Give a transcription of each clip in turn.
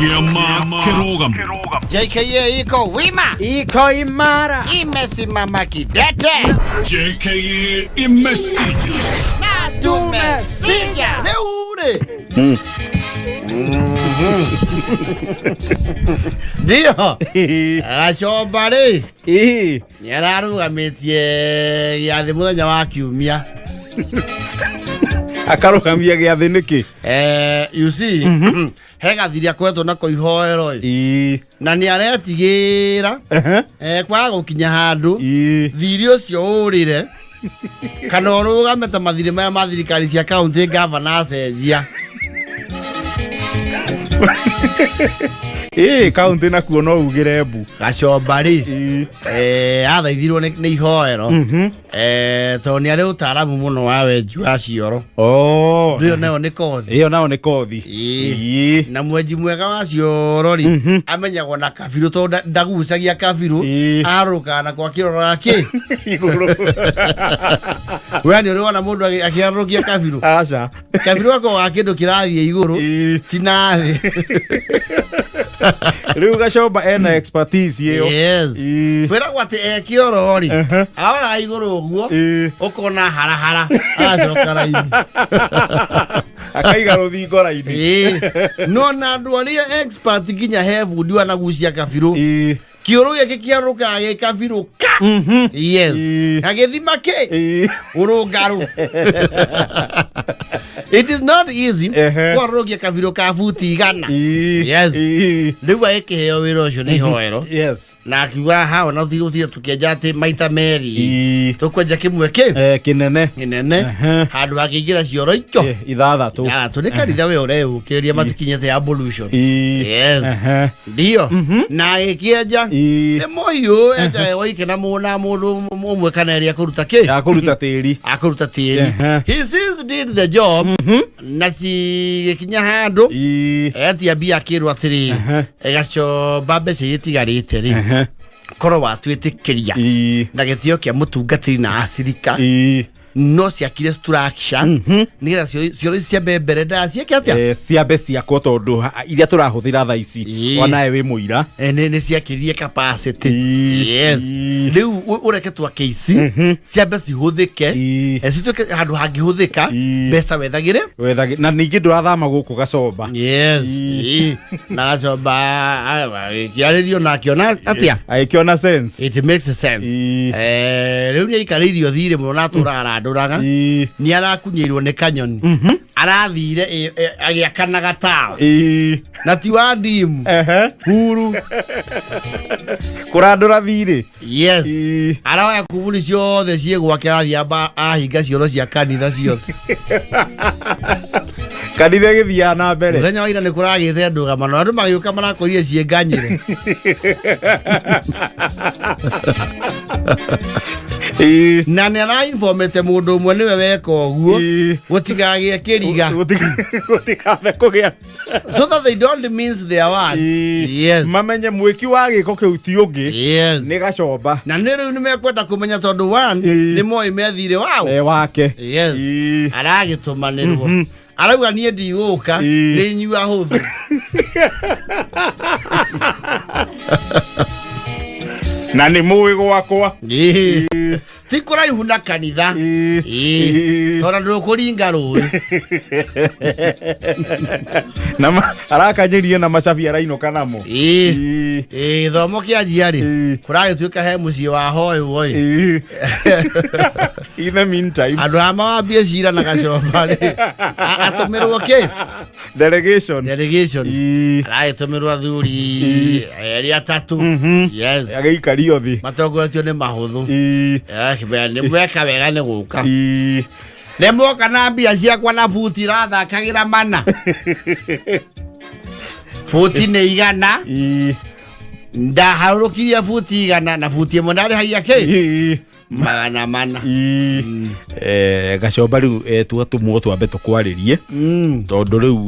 Kĩama kĩrũgamu. JKA iko wima, Iko imara. Imesimama kidete. JKA imesija. Na tumesija. Rĩu rĩ ndio gacomba rĩ Ĩĩ. nĩ ararũgamĩtie gĩathĩ mũthenya wa kiumia. Akarũgamia gĩathĩ nĩkĩ? You see, he gathiri akoretwo nako ihoero ĩ Ĩĩ. Na nĩ aretigĩra kwaga gũkinya handũ thirĩ ũcio ũrĩre kana ũrũgame ta mathirĩ maya ma thirikari cia kaunti gavana acenjia. Ĩĩ, kaunti nakuo no ugĩre mbu. Gacomba rĩ, athaithirwo nĩ ihoero tondũ nĩ arĩ ũtaaramu mũno wa wenji wa cioro. Oh. Ndũyo nayo nĩ kothi. Ĩyo nao nĩ kothi. Ĩĩ. Ĩĩ. Na mwenji mwega wa cioro rĩ, amenyagwo na kabirũ tondũ ndagucagia kabirũ. Arũkaga na kwa kĩrora kĩ Igũrũ. We nĩ ũrĩ wona mũndũ akĩarũkia kabirũ? Aca. Kabirũ gakoragwo ga kĩndũ kĩrathiĩ igũrũ, ti nathĩ. Rĩu gacomba ena expertise ĩyo. Yes. Kwĩragwo atĩ e kĩoro rĩ, aroraga igũrũ ũguo, ũkona harahara agacoka raini. Akaiga rũthingo raini. Ĩĩ. No na andũ arĩa expert, nginya he bundi wanagucia kabirũ, kĩũrũ gĩkĩ kĩarũkaga gĩ kabirũ ka, yes, gagĩthima kĩ ũrũngarũ. It is not easy kwarũrũkia kabirũ ka buti 100. Yes. Rĩu agĩkĩheo wĩra ũcio nĩ ihoero na akiuga hawa na gũtire tũkĩenja atĩ maita merĩ, tũkwenja kĩmwe kĩ kĩnene. Kĩnene, handũ hakĩingĩra cioro icio 6. 6. Nĩ kanitha we ũreyũkĩrĩria matikinyĩte abolution. Yes. Ndio na agĩkĩenja nĩ mũhiũ enja woike na na mũndũ ũmwe kana erĩ akũruta kĩ? Ya kũruta tĩri. Akũruta tĩri. He since did the job na cigĩkinya handũ etia mbia, akĩrwo atĩrĩ, gacomba, mbeca iria itigarĩte rĩ, korwo watwĩtĩkĩria na gĩtĩo kĩa mũtungatĩri na acirika, no ciakire structure nĩgetha cioro ici cia mbere ndaya ciĩke atĩa? Ciambe ciakwo tondũ iria tũrahũthĩra thaa ici, wanawe wĩ mũira. Nĩ ciakĩrie capacity. Yes. Rĩu ũreke twake ici ciambe cihũthĩke, cituĩke handũ hangĩhũthĩka, mbeca wethagĩre. Na ningĩ ndũrathama gũkũ gacomba. Yes. Ĩĩ. Na gacomba kĩarĩrio na akĩona atĩa? Agĩkĩona sense. It makes sense. Rĩu nĩ aikarĩirio thirĩ mũno na atũraga arandũraga. Nĩ arakunyĩirwo nĩ kanyoni arathire agĩakanaga tawa na ti wa ndimu buru. Kũrandũra thirĩ. Yes. Aroya kuburi ciothe ciĩ gwake, arathiĩ amba ahinga cioro cia kanitha ciothe. Kanitha ĩgĩthiaga na mbere. Mũthenya wa ira nĩ kũragĩte ndũgamano, andũ magĩũka marakorire ciĩ nganyĩre. Na nĩ arainformĩte mũndũ ũmwe nĩwe weka ũguo, gũtikagĩe kĩriga. Gũtikambe kũgĩa. So that they don't mince their words. Yes. Mamenye mwĩki wa gĩko kĩu ti ũngĩ, nĩ gacomba. Na nĩ rĩu nĩ mekwenda kũmenya tondũ one, nĩ moĩ methire wao. Wake. Yes. Aragĩtũmanĩrwo, arauga niĩ ndigũka, nĩ inyuĩ ahũthũ. Na nĩ mũĩ gwakwa. Ĩĩ. Ti kũraihu na kanitha. Ĩĩ. Tondũ ndũkũringa rũĩ. Na arakanyĩrie na macabi arainũka namo. Ĩĩ. Ĩĩ, gĩthomo kĩanjia rĩ, kũragĩtuĩka he mũciĩ wa hoywo ĩ. In the meantime, andũ aya mawambie cira na gacomba rĩ, atũmĩrwo kĩ? Delegation. Delegation. Aragĩtũmĩrwo athuri erĩ atatũ, yes. Agĩikario thĩ. Matongoretio nĩ mahũthũ. Akĩmera, nĩ mweka wega nĩ gũka, nĩ mwoka na mbia ciakwa na buti irathakagĩra mana, buti nĩ 100. Ndaharũrũkirie buti 100 na buti 1 ndarĩhagia kĩ? 400. Gacomba rĩu, twatũmwo twambe tũkwarĩrie tondũ rĩu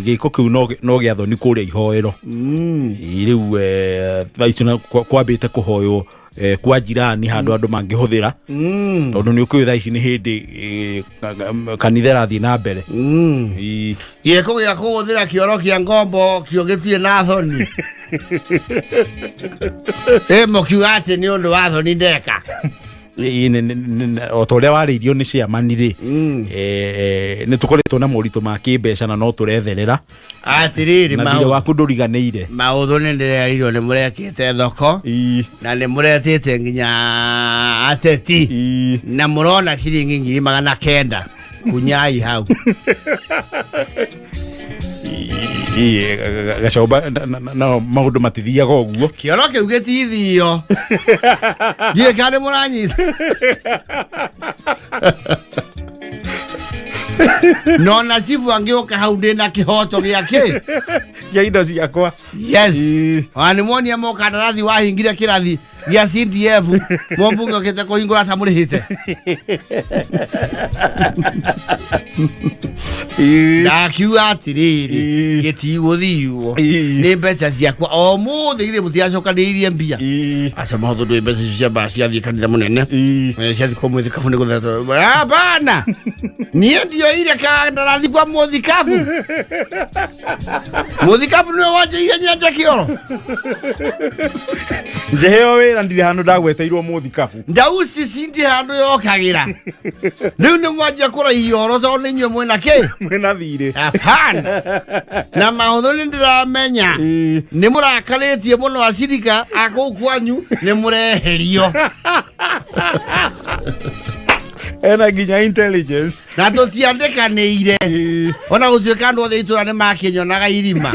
gĩko kĩu no gĩa thoni kũrĩa ihoero. Ĩĩ, rĩu thaa ici na kwambĩte kũhoywo. Kwa jirani handũ andũ mangĩhũthĩra, tondũ nĩ ũkĩũĩ thaa ici nĩ hĩndĩ kanitha ĩrathiĩ na mbere. Ii. Gĩko gĩa kũhũthĩra kĩoro kĩa ngombo kĩo gĩtirĩ na thoni. Ĩ mũkiuga atĩ nĩ ũndũ wa thoni ndeka. Ĩ, o ta ũrĩa warĩirio nĩ ciamani rĩ, nĩ tũkoretwo na moritũ ma kĩmbeca na no tũretherera. Atĩrĩrĩ, na thirĩ waku ndũriganĩire. Maũndũ nĩ ndĩrerirwo nĩ mũrekĩte thoko na nĩ mũretĩte nginya ateti na mũrona ciringi 900,000 kunyai hau. Ii, gacomba na maũndũ matithiaga ũguo. Kĩoro kĩu gĩtithio, ndiũĩ kana nĩ mũranyita. Nona cibu angĩũka hau ndĩna kĩhoto gĩake ya indo ciakwa. Yes. Ona nĩ muonia mũkandarathi wahingire kĩrathi gĩa CDF, mũmbunge okĩte kũhingũra atamũrĩhĩte. Ndakiuga atĩrĩrĩ, gĩtigũthiwo. Nĩ mbeca ciakwa o mũthĩ, githĩ mũtiacokanĩrĩirie mbia? Aca mahũthũ, ndũĩ mbeca icio cia mbaa ciathiĩ kanitha mũnene. Ciathiĩ kwa mwĩthikabu nĩ gũthetwo hapana, niĩ ndioire kandarathi kwa mũthikabu. Mũthikabu nĩwe wanjĩire nyenje kĩoro. Ngĩheo wĩra ndirĩ handũ ndagweteirwo mũthikabu. Ndauci cindi handũ yokagĩra. Rĩu nĩ mwanjia kũraihia ũhoro tondũ nĩ inyuĩ mwĩna kĩ? Mwĩna thirĩ. Hapana, na maũthũ nĩ ndĩramenya nĩ mũrakarĩtie mũno acirika a kũu kwanyu, nĩ mũreherio. Ena nginya intelligence. Na tũtiandĩkanĩire. Ona gũtuĩka andũ othe itũra nĩ makĩnyonaga irima.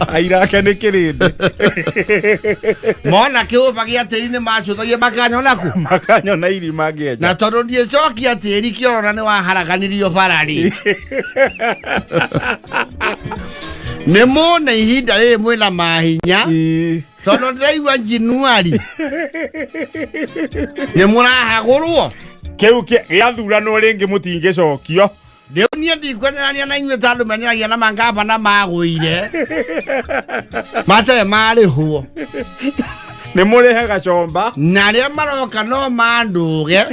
Aira ake nĩ kĩrĩndĩ. Mona kĩũmba gĩa tĩri nĩ macũthagia makanyona kũ? Makanyona irima ngĩenja. Na tondũ ndiĩcokia tĩri kĩoro na nĩ waharaganirio bararĩ, nĩ mũna ihinda rĩrĩ mwĩna mahinya. Tondũ ndĩraigua Januari nĩ mũrahagũrwo. Kĩu gĩathuranwo rĩngĩ mũtingĩcokio. Rĩu niĩ ndikwenyerania na inyuĩ ta andũ menyeragia na mangabana magũire matarĩ marĩhwo. Nĩ mũrĩhe gacomba. Na arĩa maroka no mandũge.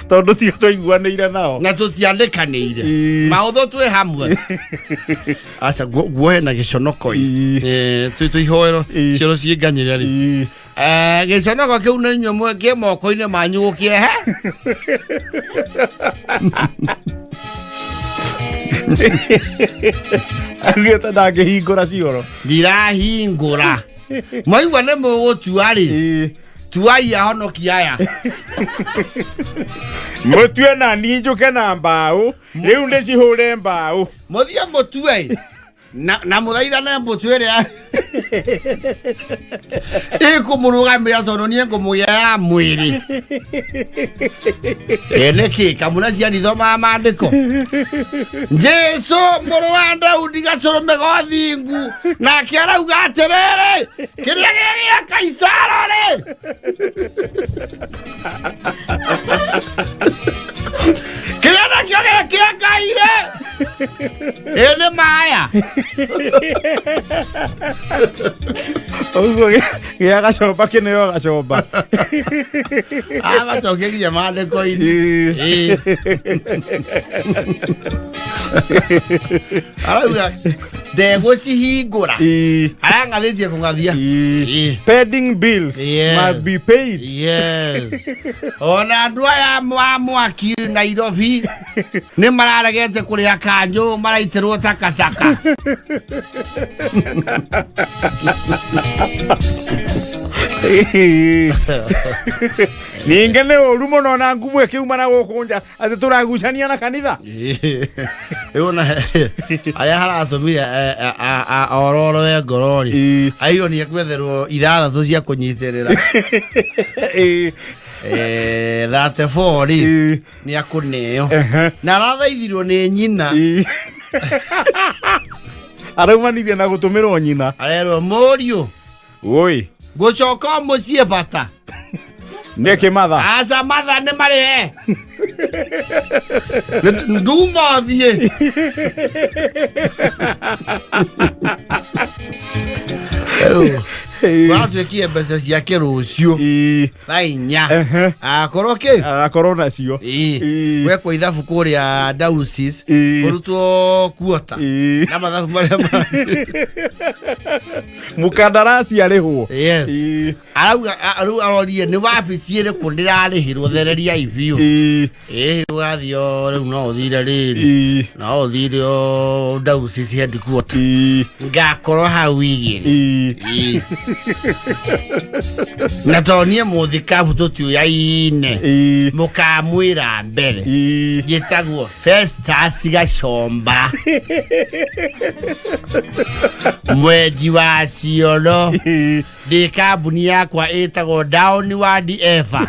Tondũ tio twaiguanĩire nao. Na tũtiandĩkanĩire. Maũthũ twĩ hamwe, aca guohe na gĩconoko. Tũihoero cioro ciĩnganyĩre rĩ. Gĩconoko kĩu nĩ inyuĩ kĩ moko-inĩ manyu gũkĩehe. Augĩte ndangĩhingũra cioro. Ndirahingũra, mwaigua nĩ mũgũtua rĩ. Tuai ahonoki aya. Mũtue na niĩ njũke na mbaũ, rĩu ndĩcihũre mbaũ. Mũthiĩ mũtue na mũthaithane mbũtũ ĩrĩa ĩkũmũrũgamĩra, tondũ niĩ ngũmũgĩa ya mwĩrĩ. Ĩ nĩkĩ kamuna cianithomaga maandĩko, Jesu mũrũ wa Daudi gatũrũme gothingu, nake arauga atĩrĩrĩ, kĩrĩa gĩ gĩa Kaisaro rĩ, kĩrĩa nakĩo gĩ kĩa Ngai rĩ, ĩ nĩ maya. Ũguo gĩa gacomba kĩneo gacomba. Amacokie nginya maandĩko-inĩ. Ĩĩ. Arauga ndegũcihingũra. Arang'athĩtie kũng'athia. Ĩĩ. Pending bills must be paid. Yes, ona andũ aya a mwaki Nairobi nĩ mararegete kũrĩa kanjũ, maraitĩrwo takataka. Ningĩ nĩ ũru mũno na ngumo ĩkĩuma na gũkũ nja atĩ tũragucania na kanitha. Rĩu ona arĩa haratũmire ororoe ngoro rĩ, airwo nĩ ekwetherwo ithathatũ cia kũnyitĩrĩra. 34 rĩ, nĩ akũneo na arathaithirwo nĩ nyina. Araumanirie na gũtũmĩrwo nyina. Arerwo, mũriũ, woi, ngũcoka o mũciĩ bata. Nĩkĩ matha? Aca, matha nĩ marĩhe, nduma thiĩ. Rĩu, Kũratuĩkire mbeca ciake rũciũ thaa 4 akorwo kĩ Akorwo nacio. Gwekwo ithabu kũrĩa Dowsis, kũrutwo kuota na mathabu marĩa Mũkandarasi arĩhwo. Yes. Arauga rĩu arorie nĩ wabici ĩrĩkũ ndĩrarĩhĩrwo, thereriai biũ. Ĩĩ, ũgathiĩ o rĩu no ũthire rĩrĩ, no ũthire o Dowsis headquarter, ngakorwo hau 2. Ĩĩ. Na tondũ niĩ mũthikabu tũtiũyaine, mũkamwĩra mbere njĩtagwo Festus Gacomba, mwenji wa cioro, ndĩ kambuni yakwa ĩtagwo Downward Eva.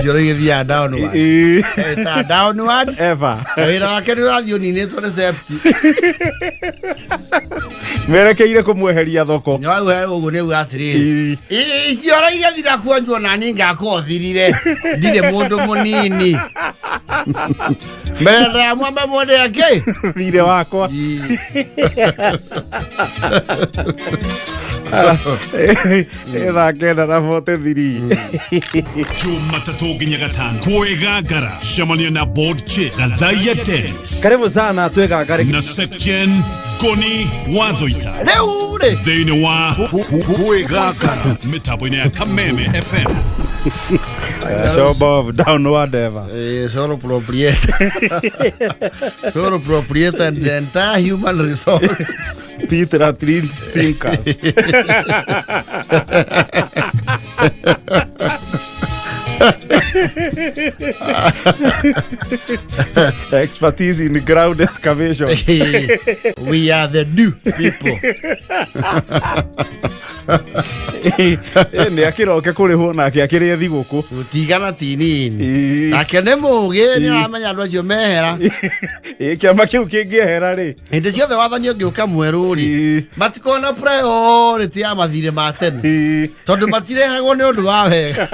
Cioro igĩthiaga downward. Ĩtaga Downward. Eva. Wĩra wake nĩ ũrathiĩ ũninĩtwo nĩ septi. Merekeire kũmweheria thoko. Nĩwauga ũguo nĩ auga atĩrĩrĩ, cioro igathira kuonjwo na niĩ ngakorwo thirire, ndirĩ mũndũ mũnini mbere ndamwamba mwende ake. Thirĩ wakwa. Thaa 9:43. Jumatatũ nginya Gatano kwĩgangara, cemania na board chair Gathaia Dennis Karibu sana twĩgangare. na Secgen Ngoni Wathoita Rĩu rĩ thĩinĩ wa Kwĩgangara mĩtambo-inĩ ya Kameme FM. Shop of Downward Eva. Solo proprietor. Solo proprietor and the entire human resource. Peter Atrin Sinkers. Expertise in ground excavation. We are the new people. Nĩ akĩroke kũrĩhwo nake akĩrĩe thigũkũ. Gũtigana ti nini. Nake nĩ mũgĩ, nĩ aramenya andũ acio mehera. Ĩ, kĩama kĩu kĩngĩehera rĩ. Hĩndĩ ciothe wathani ũngĩũka mwerũ rĩ, matikoragwo na priority ya mathirĩ ma tene, tondũ matirehagwo nĩ ũndũ wa wega.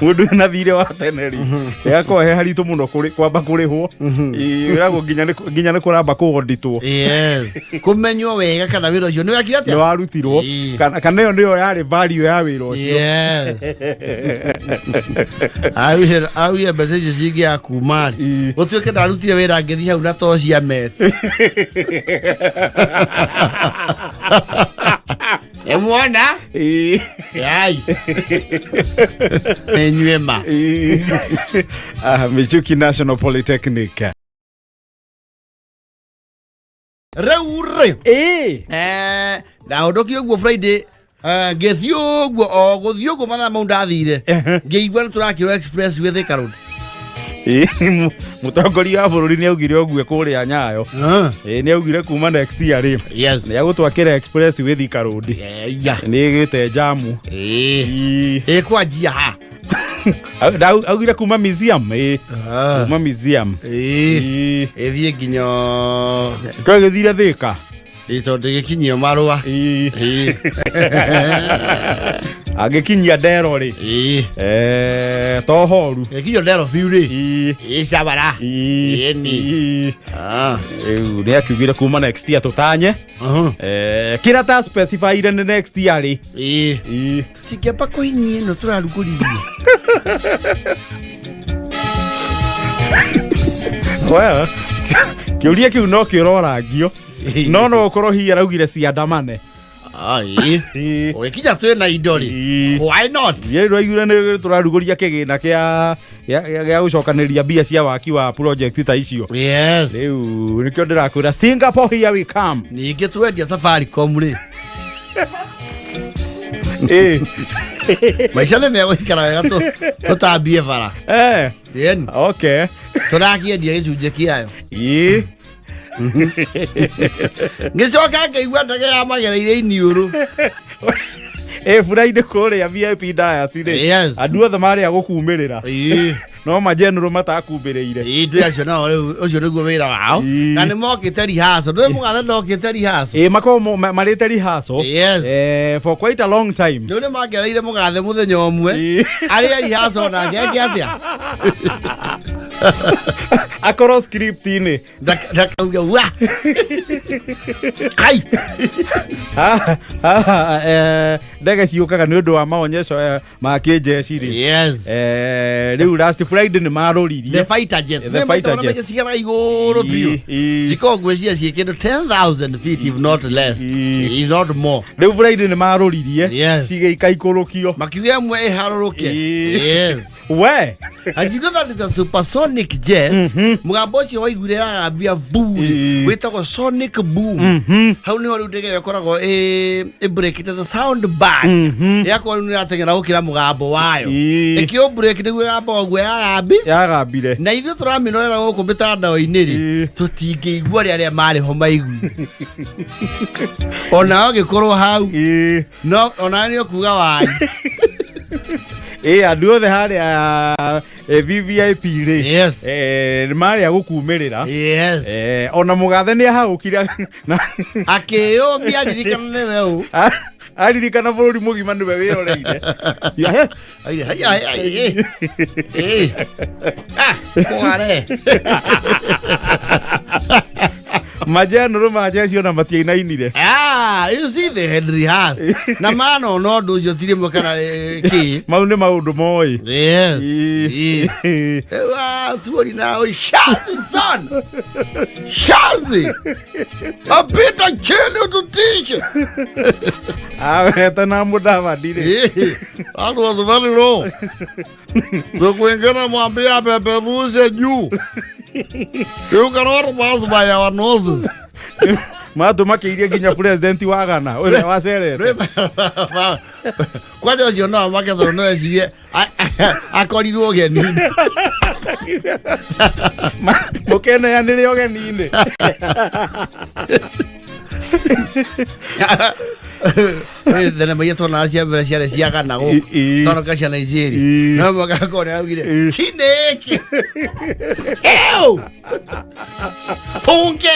Mũndũ wĩna thirĩ wa tene rĩ, ĩgakorwo he haritũ mũno kwamba kũrĩhwo. Wĩragwo nginya nĩ kũramba kũgonditwo. Yes, kũmenywo wega kana wĩra ũcio nĩ wekire Nĩ atĩa. warutirwo kana ĩyo nĩyo yarĩ value ya wĩra ũcio. Yes, augire mbeca icio cingĩaga kuma rĩ, gũtuĩke ndarutire wĩra ngĩthiĩ hau na toci amete nĩmuona. Yai nĩnyuĩ ma. Ah, Michuki National Polytechnic. Rĩu rĩ, ndaũndũkire ũguo Friday, ngĩthiĩ ũguo o gũthiĩ ũguo mathaa mau ndathire, ngĩigua nĩ tũrakĩrwo express gwĩ Thika Road. Mũtongoria wa bũrũri nĩ augire ũguo kũrĩa Nyayo. Nĩ augire kuma next year rĩ, nĩ agũtwakĩra express wĩ Thika Road. Nĩ ĩgĩte jamu. Ĩkwanjia ha? Augire kuma museum. Kuma museum. Ĩthiĩ nginya Twagĩthire Thika. Ĩ, tondũ gĩkinyio marũa. Angĩkinyia ndero rĩ, tohoru. Gĩkinyio ndero biũ rĩ, ĩ cabara. Ĩni. Rĩu nĩ akiugire kuma next year tũtanye. Kĩrĩa ta specifyire nĩ next year rĩ. Tũtingĩamba kũhinyia ĩno tũrarugũririe. Well, kĩũria kĩu no kĩrorangio, no ũkorwo hihi araugire ciandamane. Ũgĩkinya twĩ na indo rĩ, why not? Rĩu raugire nĩ tũrarugũria kĩgĩna gĩa gũcokanĩrĩria mbia cia waki wa project ta icio. Rĩu nĩkĩo ndĩrakwĩra Singapore here we come. Ningĩ twendia Safaricom rĩ, maica nĩ megũikara wega, tũtambie bara. Ĩni. Tũrakĩendia gĩcunjĩ kĩayo. Ngĩcoka ngĩigua ndege ya magereire iniũrũ. Friday kũrĩa VIP Dias rĩ, andũ othe marĩa gũkumĩrĩra, no majenũrũ matakumbĩrĩire. Ĩĩ, ndwĩ acio nao rĩu ũcio nĩguo wĩra wao, na nĩ mokĩte rehearsal, ndwĩ mũgathe ndokĩte rehearsal. Ĩ, makorwo marĩte rehearsal for quite a long time. Rĩu nĩ mangereire mũgathe mũthenya ũmwe arĩa rehearsal nake eke atĩa. Akorwo script-inĩ. Ndakauge wa kai. Haha, ndege ciũkaga nĩ ũndũ wa maonyesho ma kĩnjeshi rĩ. Rĩu last Friday nĩ marũririe The fighter jets. The fighter jets. Cigara igũrũ biũ. Cikoragwo ngwĩciria ciĩ kĩndũ 10,000 feet, if not less, if not more. Rĩu Friday nĩ marũririe cigĩikaikũrũkio. Makiuga ĩmwe ĩharũrũke. We. And you know that it's a supersonic jet. Mũgambo ũcio waiguire yagambia boom wĩtagwo sonic boom. Hau nĩho rĩu ndege ĩyo ĩkoragwo ĩ breakĩte the sound barrier, ĩgakorwo rĩu nĩrateng'era gũkĩra mũgambo wayo. Ĩkĩo break nĩguo ĩgamba ũguo yagambi. Yagambire. Na ithuĩ tũramĩrorera gũkũ mĩtandao-inĩ rĩ, tũtingĩigua ũrĩa arĩa marĩ ho maiguire, onao gĩkorwo hau. No onawe nĩ ũkuga wanyu. Ĩ andũ othe harĩa VVIP rĩ, nĩ marĩa gũkumĩrĩra. Ona mũgathe nĩ ahagũkire na Akĩyũmia ririkana nĩwe ũ. Aririkana bũrũri mũgima nĩwe wĩroreire. Aire, haya, haya, eh, eh. Ah, kware. Majenũrũ ma jeshi ona matiainainire. Ah, you see the Henry has. Na mana ona ũndũ ũcio ti rĩmwe kana kĩ. Mau nĩ maũndũ moĩ. Yes. Ah, tuori nao shazi sana. Shazi. Apita chini ututishe. Aweta na Mudavadi rĩ. That was very low. Siku ingine mwambie apeperushe juu. You cannot pass by our noses. Matũ makĩirie nginya president wa Ghana ũrĩa wacerete. Kwanja ũcio no amake tondũ no ecirie akorirwo ũgeni-inĩ. Mũkeneanĩre ũgeni-inĩ. Thenema iria tuonaga cia mbere ciarĩ cia Ghana gũkũ tondũ cia Nigeria, no mwaka akorwo nĩ augire chineke Ew! Funke.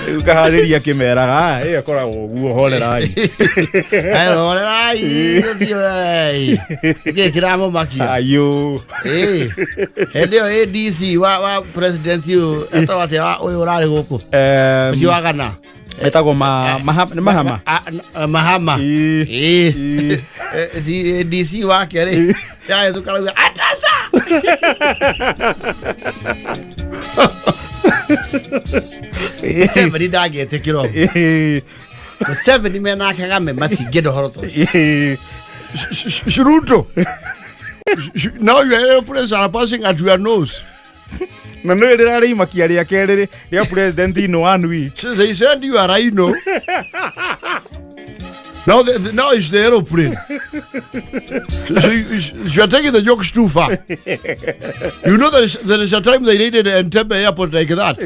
Rĩu kaharĩria kĩmeraga ĩyo ĩkoragwo ũguo, horerai. Horerai ũcio nĩkĩ kĩramũmakia? Ayũ. Ĩ, hĩndĩ ĩyo ADC wa president ũyũ etagwo atĩa ũyũ ũrarĩ gũkũ ũcio wa Ghana? Etagwo nĩ Mahama. Mahama. Ĩ. ADC wake rĩ yahĩtũka rauga atasa. Museveni ndangĩtĩkĩra ũguo. Museveni mena Kagame matingĩenda ũhoro ta ũcio. Ruto. Now your airplanes are passing at your nose. Na nĩ rĩrarĩ imakia rĩa kerĩ rĩa president in one week. So they send you a rhino. Now it's the aeroplane. So you are taking the jokes too far. You know there is a time they raided Entebbe airport like that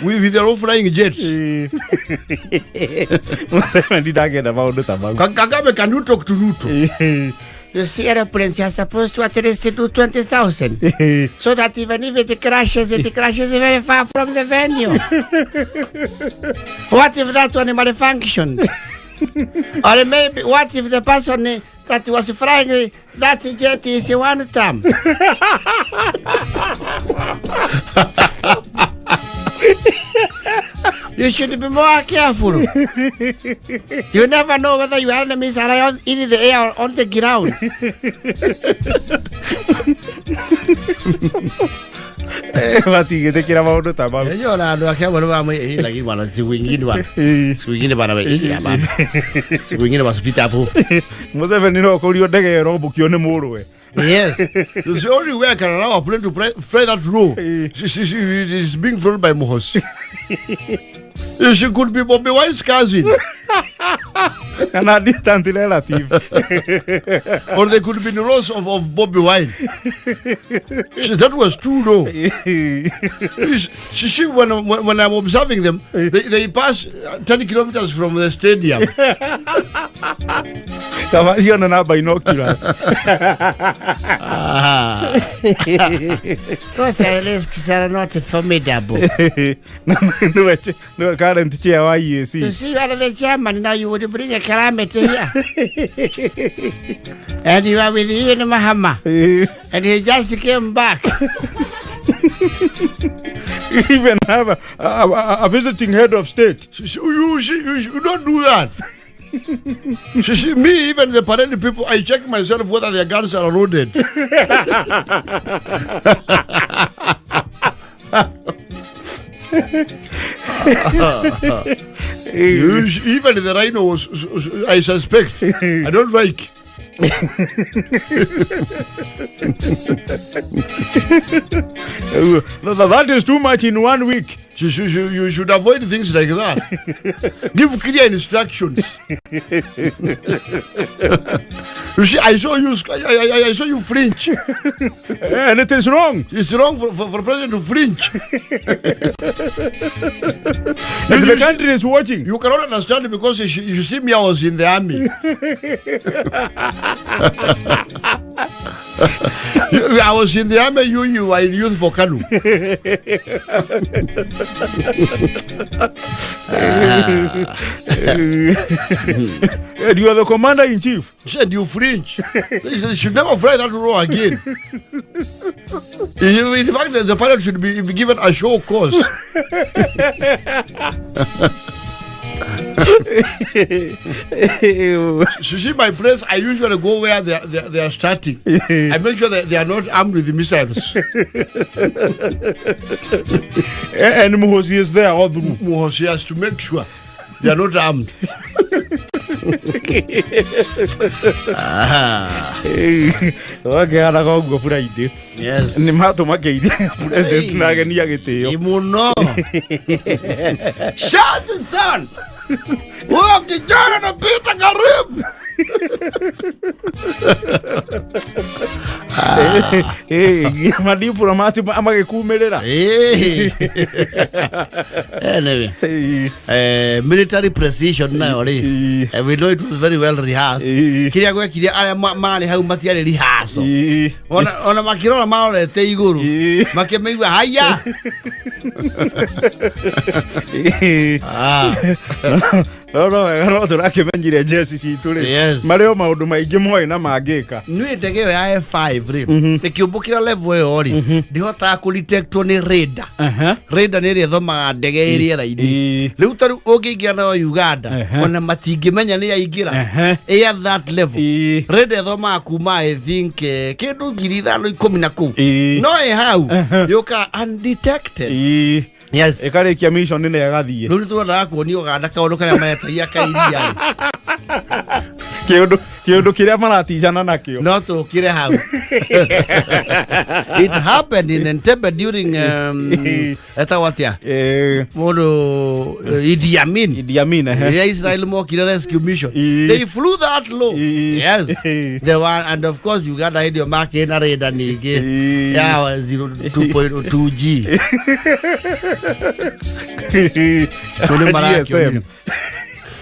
with their own flying jets. Museveni ndangĩenda maũndũ ta mau. Kagame, can you talk to Ruto? You see, aeroplanes are supposed to at least do 20,000, so that even if it crashes very far from the venue. What if that one malfunctioned? Or maybe what if the person that was flying that jet is one term? You should be more careful. You never know whether your enemies are in the air or on the ground. Matingĩtĩkĩra maũndũ ta mau. Unajua na andũ ake amwe nĩ lakini bwana, siku ingine bwana, siku ingine bwana, hapana, siku ingine wasipite hapo. Museveni no kũrio ndege ĩrombũkio nĩ mũrũwe. Yes, it's the only way I can allow a plane to fly that low. She is being flown by Muhoozi. She could be Bobi Wine's cousin. Kana distant relative. Or they could be the laws of Bobi Wine. That was too low. She, when I'm observing them, they pass 10 kilometers from the stadium. Kaba ciona na binoculars. Ah. It was a risk. Politics are not formidable. Nĩwe current chair wa EAC. You see, you are the chairman now. You would bring a calamity here, and you are with Ian Mahama, and he just came back. Even have a visiting head of state. You see, you don't do that. You see, me, even the parade people, I check myself whether their guns are loaded. You see, even the rhino was, I suspect. I don't like. No, that is too much in 1 week. You should avoid things like that. Give clear instructions. You see, I saw you. I saw you flinch. And it is wrong. It's wrong for president to flinch. And the country is watching. You cannot understand because you see me, I was in the army. I was in the army, you were in Youth for Kanu. And you are the commander in chief. He said, you flinch. He said, you should never fly that row again. In fact, the pilot should be given a show course. You see, my place, I usually go where they are starting. I make sure that they are not armed with the missiles. And Muhozi is there all through. Muhozi has to make sure they are not armed. Wakĩhanaga ũguo Friday. Yes. Nĩ matũmakĩirie president na ageni a gĩtĩo. Muno. Shut the sun. Huyo kijana anapita karibu. Madiplomati magĩkumĩrĩra. Anyway, military precision nayo rĩ, we know it was very well rehearsed. Kĩrĩa gwekire arĩa marĩ hau matiarĩ rehearsal. Ona makĩrora marorete igũrũ makĩmĩigua haya. No wega no tũrakĩmenyire jeci citũ rĩ. Yes. Marĩ o maũndũ maingĩ moĩ na mangĩka. Nĩ ndege ĩyo ya F5 rĩ, ĩkĩũmbũkĩra level ĩyo rĩ, ndĩhotaga kũdetectwo nĩ radar. Radar nĩ ĩrĩa ĩthomaga ndege ĩ rĩera-inĩ. Rĩu ta rĩu ũngĩingĩra nayo Uganda, ona matingĩmenya nĩ yaingĩra. Ĩ at that level. Radar ĩthomaga kuma I think kĩndũ 5,010 na kũu. No ĩ hau yũkaga undetected. Yes. Ĩkarĩkia mission na ĩgathiĩ. Rĩu nĩ twendaga kuonia Uganda kaũndũ karĩa maretagia kairia. Kĩũndũ kĩrĩa maraticana nakĩo. No tũkire hau. It happened in Entebbe during etagwo atĩa? Mũndũ Idi Amin. Idi Amin, ehe. Rĩrĩa Israel mokire rescue mission. They flew that low. Yes. They were, and of course Uganda hĩndĩ ĩyo makĩrĩ na radar ningĩ ya 2.2G. So nĩ marakĩonire.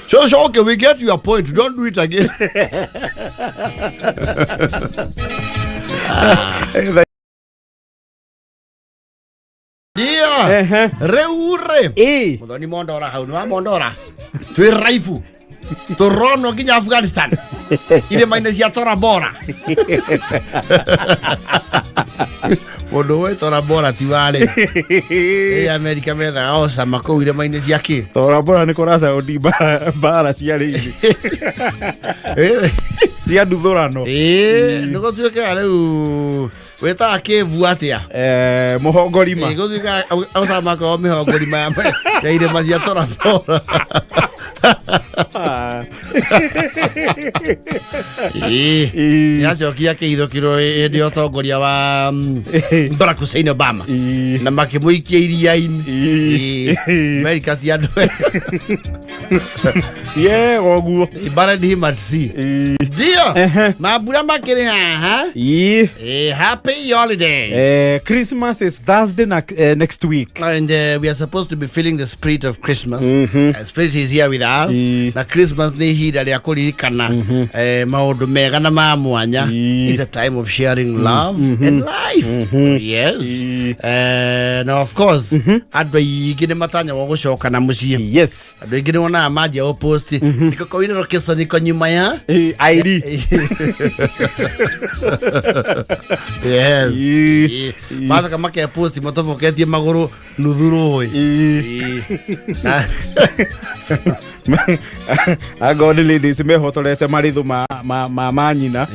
So okay, we get your point. Don't do it again. Dear, reure. Muthoni Mondora hau ni wa Mondora. Twi raifu. Turono nginya Afghanistan. Irĩma-inĩ cia Tora Bora. Mũndũ ũĩ Tora Bora ti warĩ. Ĩ Amerika methaga Osama kũu irĩma-inĩ cia kĩ? Tora Bora nĩ kũracaũndi mbara cia rĩithi. Cia nduthũrano. Ĩ, nĩ gũtuĩkaga rĩu wĩtaga kĩvu atĩa? Mũhongorima. Ĩ, gũtuĩkaga Osama akorwo mĩhongorima ya irĩma cia Tora Bora. Nĩacokia akĩhithũkĩrwo hĩndĩ ya ũtongoria wa Barack Hussein Obama na makĩmũikia iria-inĩ. America ti andũ. Yega ũguo. They buried him at sea. Ndio. Mambura makĩrĩ haha. Happy holidays. Christmas is Thursday next week. And we are supposed to be feeling the spirit of Christmas. Spirit is here with us. Na Christmas nĩ ihinda rĩa kũririkana maũndũ mega na ma mwanya. It's a time of sharing love and life. Yes. Na of course andũ aingĩ nĩ matanyagwo gũcoka na mũciĩ. Andũ aingĩ nĩ wonaga manjia gũpost niko koire location niko nyuma ya Airi. Yes. Macoka makepost matoboketie magũrũ nuthu rũĩ. Angorwo nĩ ladies mehotorete marĩthũ ma, ma, ma, ma nyina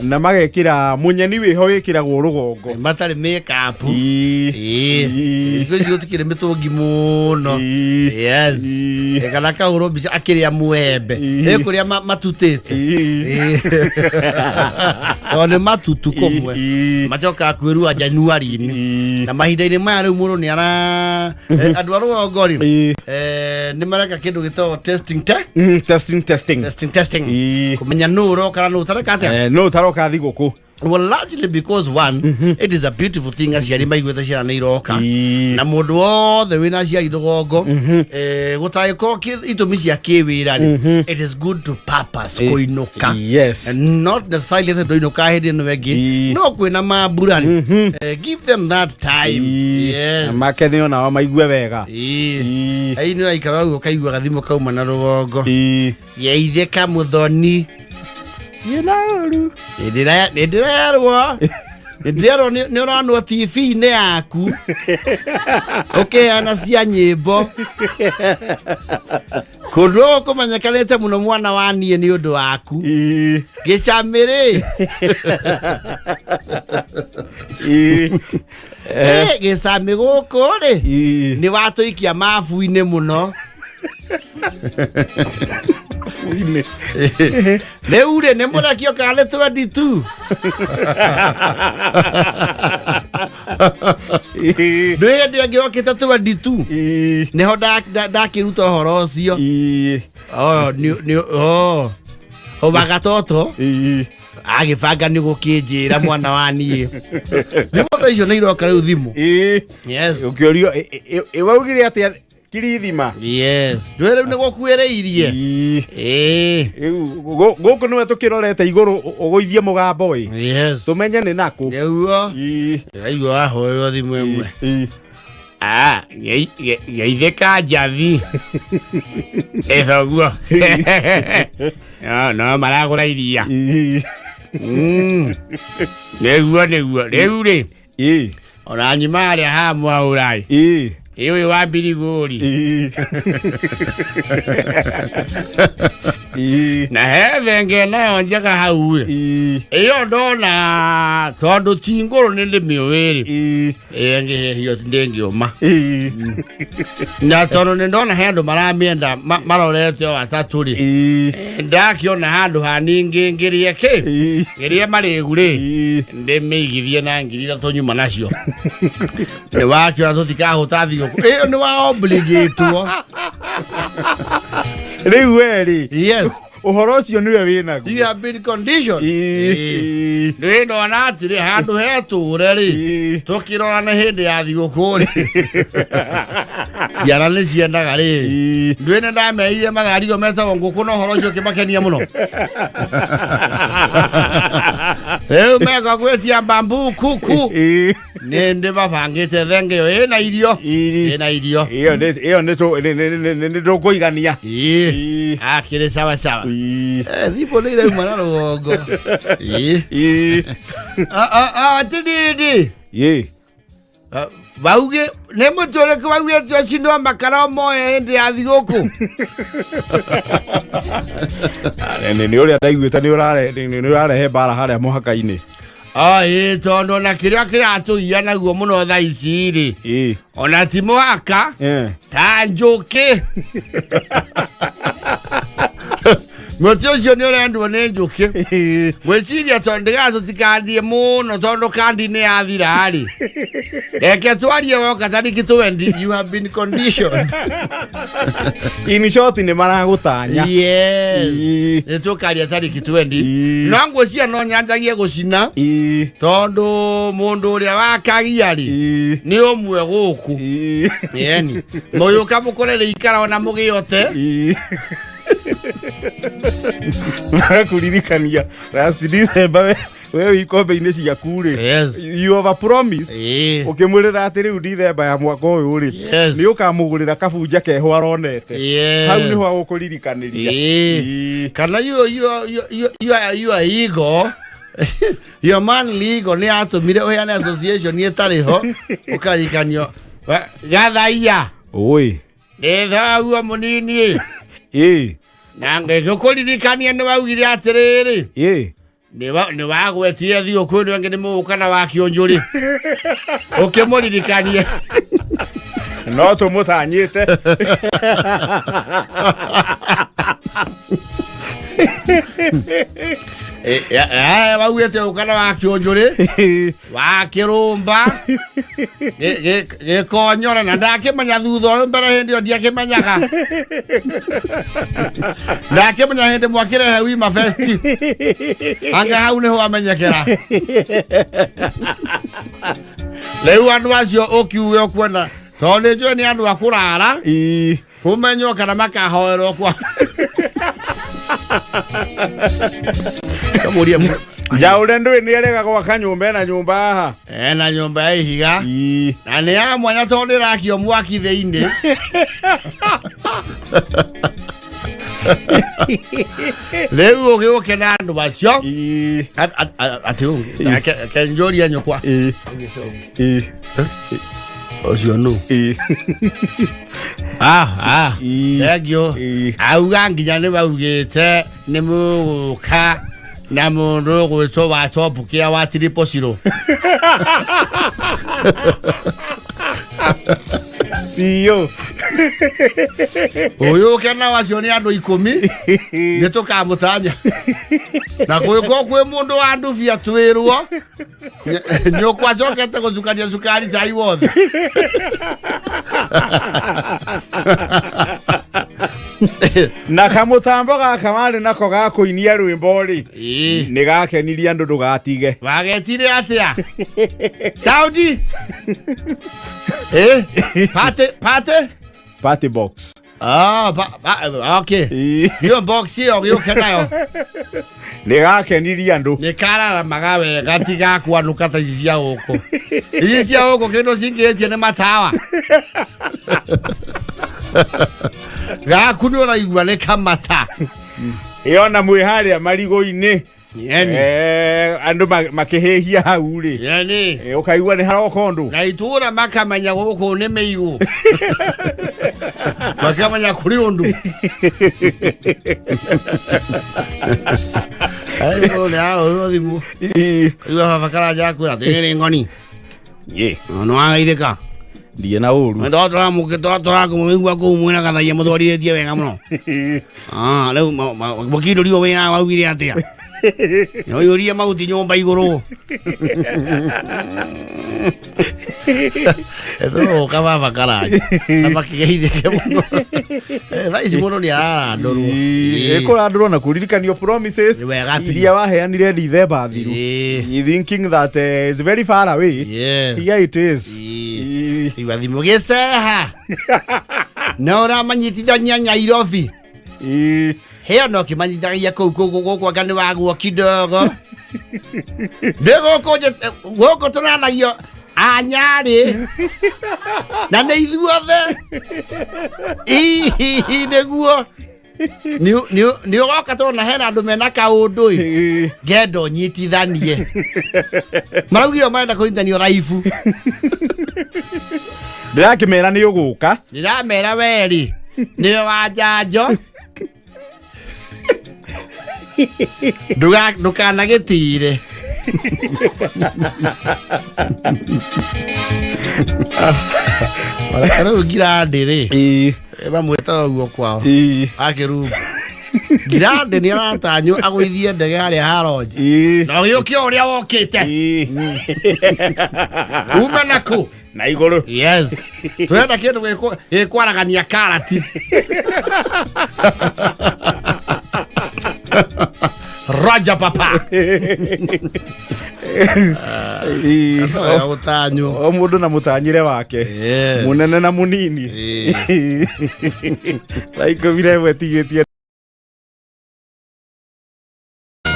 na magekĩra mũnyeni wĩho wĩkĩragwo rũgongo. Matarĩ makeup. Thikũ ici gũtikĩrĩ mĩtũngi mũno. Kana kahũrwo mbica akĩrĩa mwembe. Ĩkũrĩa matutĩte. Tondũ nĩ matutu kũmwe. Macokaga kwĩrua Januari-inĩ. Na mahinda-inĩ maya rĩu mũndũ nĩ ara andũ a rũgongo rĩ, nĩ mareka kĩndũ gĩtagwo testing te Testing, testing. Testing, testing. Kũmenya nũ ũroka na nũ ũtareka atĩa. No ũtaroka thigũkũ. Well, largely because one, it is a beautiful thing aciari maiguĩte ciana nĩ iroka. Na mũndũ wothe wĩna aciari rũgongo, gũtagĩkorwo itũmi cia kĩwĩra rĩ, it is good to purpose kũinũka. And not necessarily atĩ ndũinũka hĩndĩ ĩno ĩngĩ, no kwĩna mambura rĩ, give them that time. Makene onao maigue wega. Ai nĩ waikara ũguo ũkaigua gathimũ kauma na rũgongo. Geithĩka mũthoni. Yĩna ũru. Nĩ ndĩrerwo nĩ ũranwo TV-inĩ yaku ũkĩheana cia nyĩmbo kũndũ gũkũ kũmenyekanĩte mũno mwana wa niĩ nĩ ũndũ waku. Gĩcamĩrĩ. Gĩcamĩ gũkũ rĩ, nĩ watũikia mabu-inĩ mũno. Mabu-inĩ. Rĩu rĩ, nĩ mũrekio kana nĩ 22? Ndwĩ hĩndĩ ĩngĩ okĩte 22? Nĩho ndakĩruta ũhoro ũcio. Oh, oh. O wagatoto agĩbanga nĩ gũkĩnjĩra mwana wa niĩ thimũ ta icio nĩ iroka rĩu thimũ. Ũkĩũrio waugire atĩa kirithima. Yes, ndwĩ rĩu nĩ gũkuĩrĩirie. Rĩu gũkũ nĩwe tũkĩrorete igũrũ ũgũithie mũgambo ĩ. Tũmenye nĩ nakũ. Nĩguo. Ndĩraigua wahũrĩrwo thimũ ĩmwe. Ah, geithĩka njathi ĩthoguo no no maragũra iria. Nĩguo nĩguo rĩu rĩ, ona nyuma harĩa ha mwaũra ĩ. Ĩ ũyũ wa mbirigũri. Na he thenge nayo njega hau ĩ. Ĩyo ndona tondũ ti ngũrũ nĩ ndĩmĩũĩ rĩ. Ĩyo ĩngĩhĩhio ndĩngĩũma. Na tondũ nĩ ndona he andũ maramĩenda marorete o atatũ rĩ. Ndakĩona handũ haningĩ ngĩrĩe kĩ? Ngĩrĩe marĩgu rĩ. Ndĩmĩigithie na 3,000 nyuma nacio. Nĩ wakĩona tũtikahũta thigũkũ. Ĩyo nĩ wa obligatwo. Rĩu we rĩ. Ũhoro ũcio nĩwe wĩnaguo. You have been conditioned. Nĩ ndona atĩrĩ handũ hetũre rĩ, tũkĩrora nĩ hĩndĩ ya thigũkũ rĩ, ciana nĩ ciendaga rĩ. Ndwĩ nĩ ndameire matharigo metagwo ngũkũ na ũhoro ũcio ũkĩmakenia mũno. Rĩu meka gwĩtia bambu kuku. Nĩ ndĩ mabangĩte thenge ĩyo ĩna irio. Ĩna irio. Ĩyo nĩ tũkũigania. Akĩrĩ sawa sawa. Thimũ nĩ irauma na rũgongo. Atĩrĩrĩ. Bauge nĩ mũtĩ ũrĩkũ waugĩte ũcinwo makara moe hĩndĩ ya thigũkũ? Nĩ ũrĩa ndaiguĩte nĩ ũrarehe mbara harĩa mũhaka-inĩ. Ĩĩ, tondũ ona kĩrĩa kĩratũgia naguo mũno thaa ici rĩ, ona ti mũhaka ta njũkĩ. Mũtĩ ũcio nĩ ũrendwo nĩ njũkĩ. Gwĩciria tondũ ndĩgatũtikandie mũno tondũ kandi nĩ yathira rĩ. Reke twarie woka tarĩki 20, you have been conditioned. In short nĩ maragũtanya. Yes. Ĩĩ. Nĩ tũkaria tarĩki 20. Ĩĩ. No ngwĩciria no nyanjagie gũcina Ĩĩ. tondũ mũndũ ũrĩa wakagia rĩ Ĩĩ. nĩ ũmwe gũkũ. Ĩĩ. Yeni. Mũgĩũka mũkore rĩ ikara ona mũgĩote. Ĩĩ. Marakuririkania last December we wĩ ikombe-inĩ ciaku rĩ, Yes. you have promised Ĩĩ. ũkĩmwĩrĩra atĩ rĩu Dithemba ya mwaka ũyũ rĩ, Yes. nĩ ũkamũgũrĩra kabunja keho aronete. Yes. Hau nĩho agũkũririkanĩria. Ĩĩ. Ĩĩ. Kana you are ego, your man legal nĩ atũmire ũheane association ĩtarĩ ho ũkarikanio gathaiya. Ũĩ. Nĩ thaguo mũnini. Ĩĩ. Na ngĩkũririkania nĩ waugire atĩrĩrĩ, Ĩĩ. nĩ wagwetire thigũkũ ĩno ĩngĩ nĩ mũgũka na wakĩũnjũrĩ ũkĩmũririkania. No tũmũtanyĩte. Waugĩte ũka na wakĩũnjũrĩ wakĩrũmba gĩkonyore na ndakĩmenya thutha ũyũ, mbere hĩndĩ ĩyo ndiakĩmenyaga, ndakĩmenya hĩndĩ mwakĩrehe wima festi anga hau nĩho amenyekera. Rĩu andũ acio ũkiuge ũkuona tondũ nĩ njũĩ nĩ andũ a kũrara Ĩĩ. kũmenywo kana makahoerwo kwa kamũria. Njaũre ndũĩ nĩ erega gwaka nyũmba ena nyũmba haha. Ena nyũmba ya ihiga. Ĩĩ. Na nĩ ya mwanya tondũ ndĩrakio mwaki thĩinĩ. Rĩu ũgĩũke na andũ acio. Ĩĩ. Atĩ kenjũria nyũkwa. Ĩĩ. Ĩĩ. Ũcio nũ? Ĩĩ. Ah, ah. Ĩĩ. Thengiũ. Ĩĩ. Auga nginya nĩ waugĩte nĩ mũgũka na mũndũ ũgwĩtwo wa top kĩa wa triple zero. Biũ. Ũyũ ũke na wacio nĩ andũ 10 nĩ tũkamũtanya na gwĩko kwĩ mũndũ wa ndubia twĩrwo nyũkwa acokete gũcukania cukari cai wothe. Na kamũtambo gaka warĩ nako ga kũinia rwĩmbo rĩ, Ĩĩ. nĩ gakenirie andũ, ndũgatige. Wagetire atĩa saudi eh pate pate? Party box. Ah, okay. Ĩĩ. Hiyo box ĩyo gĩũke nayo. Nĩ gakenirie andũ. Nĩ kararamaga wega, tigakwanũka ta ici cia gũkũ, ici cia gũkũ kĩndũ cingĩtie nĩ matawa. Gaku nĩ ũraigua nĩ kamata. Ĩyo na mwĩ harĩa marigũ-inĩ. Yeni. Andũ makĩhĩhia hau rĩ. Yeni. Ũkaigua nĩ haroka ũndũ. Na itũra makamenya gũkũ nĩ mĩigũ, makamenya kũrĩ ũndũ. Nĩ ahũrwo thimũ. Ĩĩ. Igua baba Karanja akwĩra atĩrĩrĩ, ng'oni, Ĩ. nĩ wagaithĩka. Ndirĩ na ũru. Tũrakũmũigua kũu mwĩna gathaia mũtwarithĩtie wega mũno. Ah, rĩu mũkindũrio wĩra waugire atĩa? Ũiyũrie mahuti nyũmba igũrũ. Ethũka baba Karanja na makĩgeithĩke mũno. Thaa ici mũndũ nĩ ararandũrwo. Ĩkũrandũrwo na kũririkanio promises Nĩ wega biũ. iria waheanire Dithemba thiru. Ĩĩ. You thinking that is very far away. Yes. Here it is. Ĩĩ. Ĩĩ. Igua thimũ gĩceha na ũramanyitithania Nyairobi. Ĩĩ. Hĩo no kĩmanyithagia kũu kũu gũkũ anga nĩ wagwo kidogo ndĩ gũkũ gũkũ tũranagio anyarĩ na nĩ ithuothe ihihi nĩguo nĩ ũgoka tona hena andũ mena kaũndũ ĩ. Ĩĩ. Ngenda ũnyitithanie maraugire marenda kũnyitithanio raibu. Ndĩrakĩmera nĩ ũgũka. Ndĩramera werĩ nĩwe wa njanjo. Ndũkanagĩtire. Rĩu ngirandĩ rĩ, Ĩĩ. mamwĩtaga ũguo kwao. Ĩĩ. Akĩrumba. Grande nĩ aratanywo agũithie ndege harĩa haronje na ũgĩũke o ũrĩa wokĩte. Ume naku Na igũrũ. Yes, turenda kindu gikwaragania karati. Roger papa. No gutanywo. O mũndũ na mũtanyĩre wake. Mũnene na mũnini. 11:30 tigĩtie.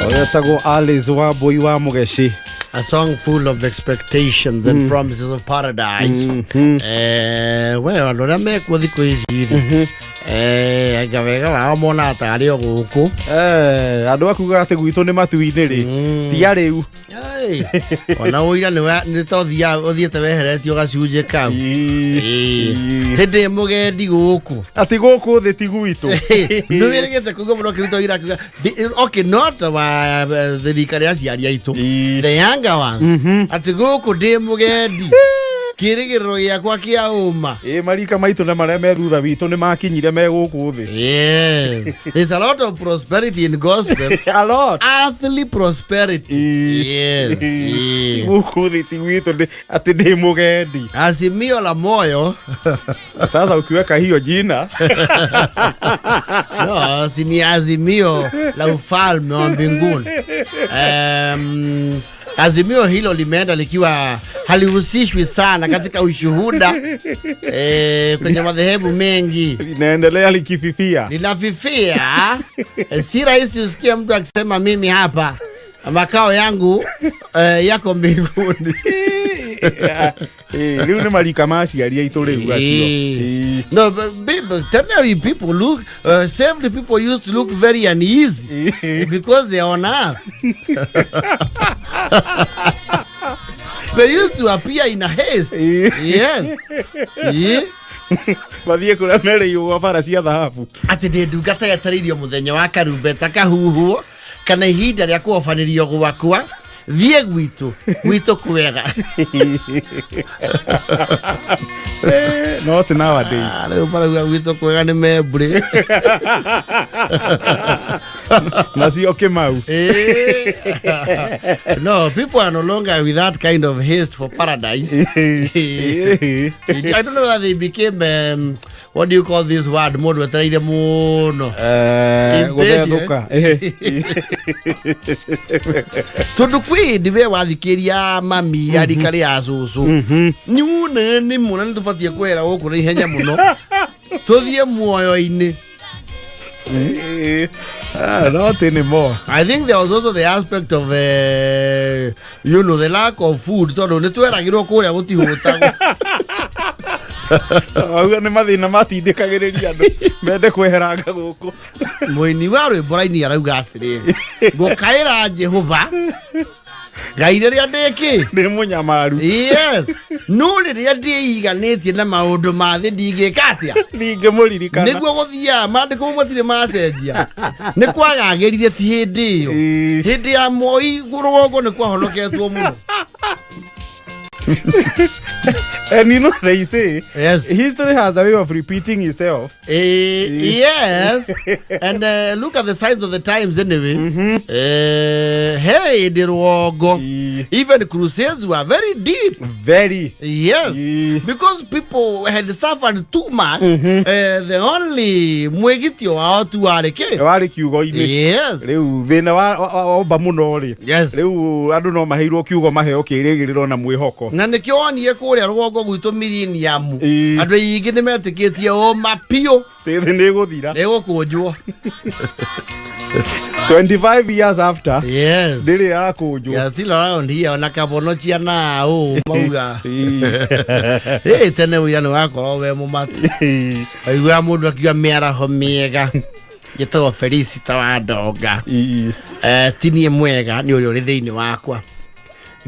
Ũyũ etagwo Alice Wambui wa Mũgeci. A song full of expectations and promises of paradise. We andũ arĩa mekuo thikũ ici rĩ, anga wega wao monaga tarĩ o gũkũ. Andũ akuga atĩ gwitũ nĩ matu-inĩ rĩ, ti arĩu. Ei, ona ũira nĩ ta ũthiaga ũthiĩte weheretio gacunjĩ kau. Hĩndĩ mũgendi gũkũ. Atĩ gũkũ thĩ ti gwitũ. Nĩ wĩrĩgĩte kũigua mũno ũkĩruta ũira akiuga okay, not wa thirikari ya aciari aitũ, the younger ones, atĩ gũkũ ndĩ mũgendi, kĩrĩgĩrĩro gĩakwa kĩa ũma. Ĩ, marika maitũ na marĩa me thutha witũ nĩ makinyire me gũkũ thĩ. Yes. There's a lot of prosperity in gospel. A lot. Earthly prosperity. Yes. Gũkũ thĩ ti gwitũ, atĩ ndĩ mũgendi. Azimio la moyo. Sasa ukiweka hiyo jina. No, si ni azimio la ufalme wa mbinguni. Azimio hilo limeenda likiwa halihusishwi sana katika ushuhuda kwenye madhehebu mengi. Linaendelea likififia. Linafifia. Si rahisi usikie mtu akisema mimi hapa makao yangu yako mbinguni. Rĩu nĩ marika ma aciari aitũ rĩu acio. No, but tell you people look, saved people used to look very uneasy because they are on earth. They used to appear in a haste. Yes. Yeah. Mathiĩ kũrĩa merĩirwo bara cia thahabu. Atĩ ndĩ ndungata yetereirio mũthenya wa karumbeta kahuhwo kana ihinda rĩa kũhobanĩrio gwakwa thiĩ gwitũ, gwitũ kwega. Not nowadays. Ah, rĩu marauga gwitũ kwega nĩ membũrĩ. Nacio Kĩmau. No, people are no longer with that kind of haste for paradise. I don't know whether they became, what do you call this word? Mũndũ etereire mũno. Impatient. Gũthethũka. Tondũ kwĩ hĩndĩ we wathikĩria mami ya rika rĩa cũcũ, nĩ nĩ mũno nĩ tũbatiĩ kwehera gũkũ na ihenya mũno tũthiĩ muoyo-inĩ. Not anymore. I think there was also the aspect of the lack of food, tondũ nĩ tweragĩrwo kũrĩa gũtihũtagwo. Auga nĩ mathĩna matindĩkagĩrĩria andũ mende kweheranga gũkũ. Mũini wa rwĩmbo raini arauga atĩrĩrĩ, ngũkaĩra Jehova Ngai rĩrĩa ndĩkĩ Nĩ mũnyamaru. Yes, no rĩrĩa ndĩiganĩtie na maũndũ ma thĩ ndingĩka atĩa? Ndingĩmũririkana. Nĩguo gũthiaga maandĩko mau matirĩ macenjia, nĩ kwagagĩrire, ti hĩndĩ ĩyo. Hĩndĩ ya Moi rũgongo nĩ kwahonoketwo mũno. And you know they say Yes. history has a way of repeating itself. Yes, and look at the signs of the times anyway. Hey, the rũgongo, even crusades were very deep. Very. Yes, because people had suffered too much. The only mwĩgitio wao tu warĩ kĩ? Warĩ kiugo-inĩ. Yes. Rĩu thĩna womba mũno rĩ, Yes. rĩu andũ no maheirwo kiugo, maheo kĩrĩgĩrĩro na mwĩhoko. Na nĩkĩo wonire kũrĩa rũgongo gwitũ millennium andũ aingĩ nĩ metĩkĩtie ũma biũ Thĩ nĩ ĩgũthira. Nĩ gũkũnjwo. 25 years after Yes. ndĩrĩ yakũnjwo. Yeah, still around here ona kabonocia na ũ mauga ĩ tene ũira nĩ wakorwo we mũmatu aiguaga mũndũ akiuga mĩaraho mĩega, njĩtagwo Felicita wa Ndonga. Ti niĩ mwega, nĩ ũrĩa ũrĩ thĩinĩ wakwa.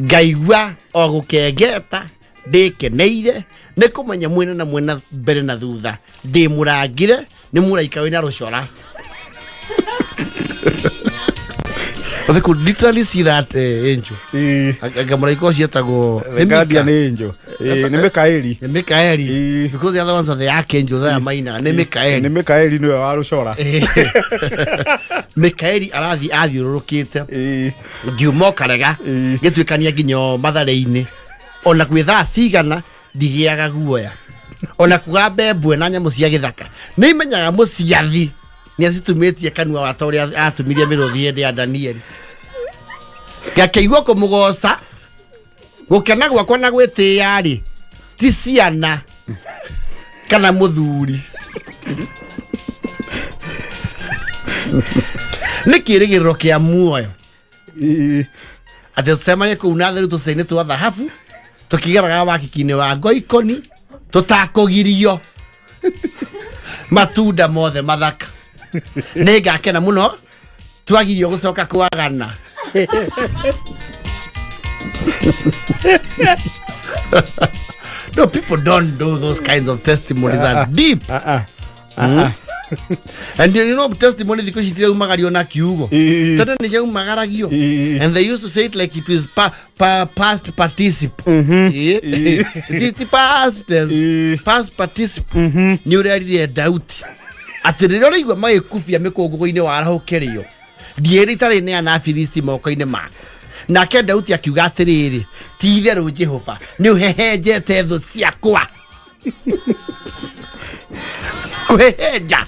Ngaigua o gũkengeta ndĩkeneire nĩ kũmenya mwena na mwena, mbere na thutha, ndĩ mũrangĩre nĩ mũraika wĩna rũcora. But they could literally see that angel. Anga mũraika ũcio etagwo The guardian angel. Nĩ Mikaeli. Nĩ Mikaeli. Ĩĩ. Because the other ones are the archangels aya mainaga nĩ Mikaeli. Nĩ Mikaeli nĩwe wa rũcora. Mikaeli arathiĩ athiũrũrũkĩte ngiuma ũkarega Ĩĩ. gĩtuĩkania nginya o matharĩ-inĩ ona gwĩ thaa cigana ndigĩaga guoya ona kuga mbembwe na nyamũ cia gĩthaka nĩ imenyaga mũciathi nĩ acitumĩtie kanua wa ta ũrĩa atumirie mĩrũthi hĩndĩ ya Danieli. Ngakĩigua kũmũgoca gũkena gwakwa na gwĩtĩĩa rĩ ti ciana kana mũthuri, nĩ kĩrĩgĩrĩro kĩa muoyo atĩ tũcemanie kũu na theru tũcĩinĩ twa thahabu tũkĩgeraga wakiki-inĩ wa ngoikoni tũtakũgirio matunda mothe mathaka. Nĩ ngakena mũno twagirio gũcoka kwagana. No, people don't do those kinds of testimonies that deep. And you know, testimony thikũ ici itiraumagario na kiugo. Tene nĩ ciaumagaragio. And they used to say it like it was past participle. It's past tense. Past participle. Nĩ ũrerire Dauti atĩ rĩrĩa ũraigua magĩkubia mĩkũngũgũ-inĩ warahũkĩrio ndiĩrĩ itarĩ neana Afilisti moko-inĩ maku. Nake Dauti akiuga atĩrĩrĩ, ti itherũ Jehova nĩ ũhehenjete thũ ciakwa. Kũhehenja.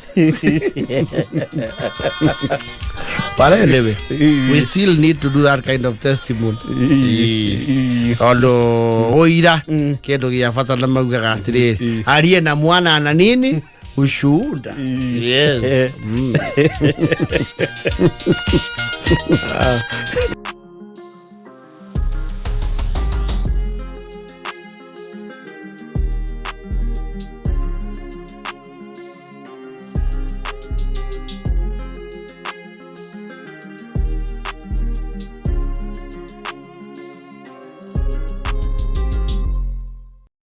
But anyway, we still need to do that kind of testimony tondũ ũira kĩndũ gĩa bata na maugaga atĩrĩrĩ, arie na mwana na nini ushuhuda. Yes.